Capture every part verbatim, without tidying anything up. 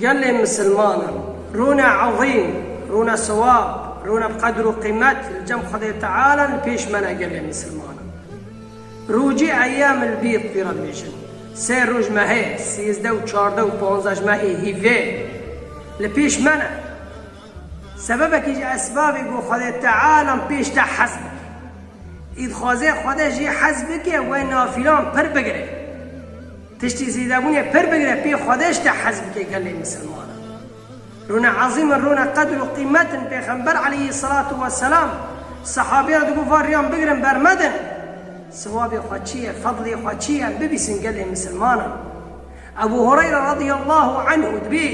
Gelê misilmanan, rûne ezîm, rûne sewab, rûne bi qedr û qîmet li cem Xwedê Teala li pêş me ne gelê misilmanan. Rûcî eyyamil bîd vî re dibêjin. Sê roj mehê, sîzdeh û çardeh û panzdeh ji mehê hîvê li pêş me ne. Sebebekî ji esbabê ku Xwedê Teala pêş te hez bike. Î dixwaze Xwedê jî hez bike, wê nafilan pir bigire. Tiştî zêdebûnê pir bigire, pê Xwedê ji te hez bike gelê misilmanan. Rûne ezîm in, rûne qedr û qîmet in, Pêxember aleyhisselatu vesselam sehabê re digot, van riyan bigirin, bermedin. Sewabê xwe çi ye, fedlê xwe çi ye, em bibîsin gelê misilmanan. Ebû Hureyre radiyallahu anhu dibê,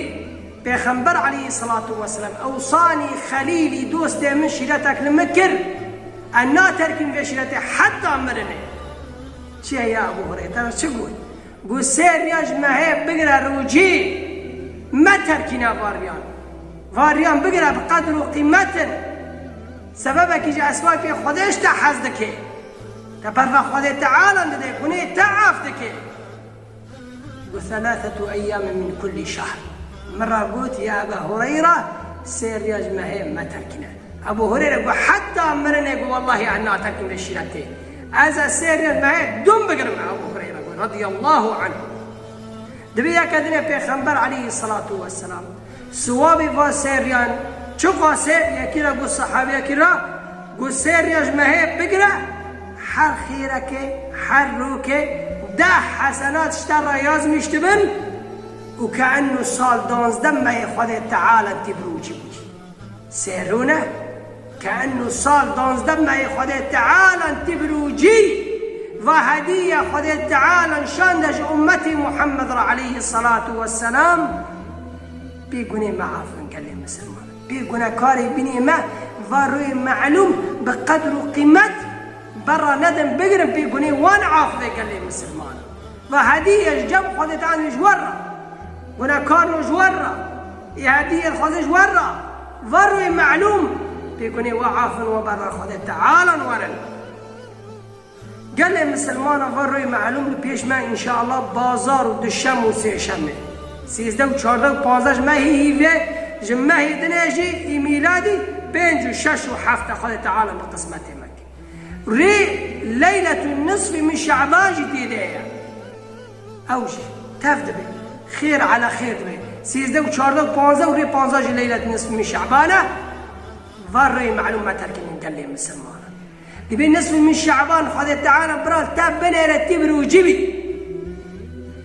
Pêxember aleyhisselatu vesselam, ewsanî xelîlî, dostê min, şîretek li min kir, ez naterkînim vê şîretê heta mirinê. Çi ye ya Ebû Hureyre? Te çi got? Got, sê riya ji mehê bigire rûcî, meterkîne van riyan. Van riyan bigire, bi qedr û qîmet in. Sebebekî ji esbabê Xwedê ji te hez dike. Te berva Xwedê Teala dide, gunê te af dike. Got, "Selâsetu eyyâmin min kullî şehr." Min re got, ya Eba Hureyre, sê riya ji mehê meterkîne. Ebû Hureyre got, heta mirinê got, "Wellahî ez naterkînim vê şîretê. Ez ê sê riya ji mehê dûm bigirim." Ebû Hureyre got, radiyallahu anhu. Dibê yeke dinê Pêxember aleyhisselatu vesselam sewabê van sê riyan çiqas e, yekî re got, sehabiyekî re got, sê riya ji mehê bigire, her xêrekê, her rokê deh hesenat ji te re yazmîş dibin û keenno sal danzdeh mehê Xwedê Teala tî bi rûcî bûyî. Sê rûne, keenno sal danzdeh mehê Xwedê Teala tî bi rûcî, va hediye Xwedê Teala nîşan de ji ummetê Muhammed re aleyhisselatu vesselam, pê gunê me af bin gelê misilman. Pê gunekarê binê me va rûyê melûm bi qedr û qîmet berra nedin bigirin, pê gunê wan af be gelê misilman. Va hediye ji cem Xwedê Teala ji we re. Gunekarno ji we re. Ê hediye dixwaze ji we re. Va rûyê melûm. Pê gunê we af bin, we berra Xwedê Teala werin. Gelê misilmana, va rûyê melûm li pêş me înşallah bazar û duşem û sêşemê. Sêzdeh û çardeh û panzdeh ji mehê hîvê, ji mehê dinê jî ê mîladî pênc û şeş û heft e, Xwedê Teala bi qismetê me kir. Rê Leyletun Nisfî min Şe'ban jî tê de ye. Ew jî tev dibe. Xêr ala xêr dibe. Sêzdeh û çardeh û panzdeh û rê panzdeh jî Leyletun Nisfî min Şe'ban e. Va rê melûm meterkînin gelê misilmanan. Dibê nisfî min Şe'ban Xwedê Teala bira li te binêre tî bi rûcî bî.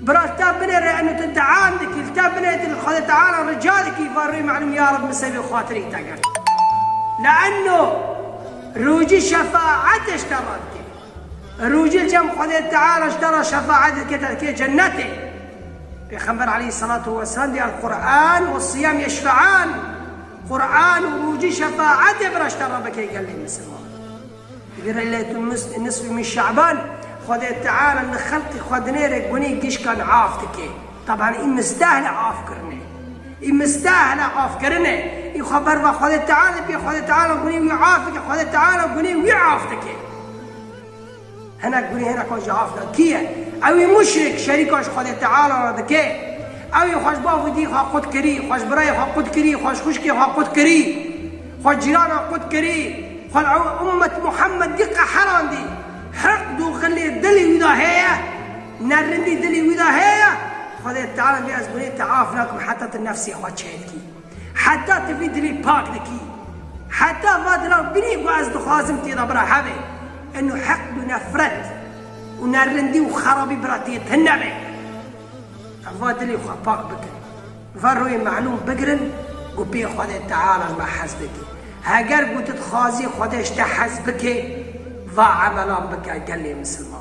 Bira li te binêre eno tu deam dikî, li te binêre tu li Xwedê Teala rica dikî, va rê melûm ya Reb min seyvê xatirî te girt. Le'enno rûcî şefaetê ji te re dike. Rûcî li cem Xwedê Teala ji te re şefaet dike, te dike cennetê. Pêxember aleyhisselatu vesselam diyar Qur'an ve siyam yeşfe'an. Qur'an û rûcî şefaetê bira ji te re bike gelê misilman. Di Leyletul Nis-, Nisfî min Şe'ban Xwedê Teala li xelqî xwe dinêre gunê gişkan af dike. Teban î mistehla af kirine. Î mistehla af kirine. Î xwe berva Xwedê Teala dike, Xwedê Teala gunê wî af dike, Xwedê Teala gunê wî af dike. Hinek gunê hinek xwe ji af da. Kî ye? Ew ê muşrik, şerîka ji Xwedê Teala re dike. Ew ê xwe ji bav û dî xwe qut kirî, xwe ji birayê xwe qut kirî, xwe ji xwişkê xwe qut kirî, xwe ji cîrana qut kirî, xwe li ummet Muhammed dî qeherandî. Hiqd û xilê dilê wî de heye, nerindî dilê wî de heye. Xwedê Teala bê ez gunê te af nakim heta tu nefsê xwe çêdikî. Heta tu vî dilî pak dikî. Heta va dila binî ku ez dixwazim tê de bira hebe. Eno heqd û nefret û nerindî û xerabî bira tê tune be. Ev va dilê xwe pak bikin. Va rûyê melûm bigirin ku pê Xwedê Teala ji me hez dike. Heger ku tu dixwazî Xwedê ji te hez bike, va emelan bike gelê misilman.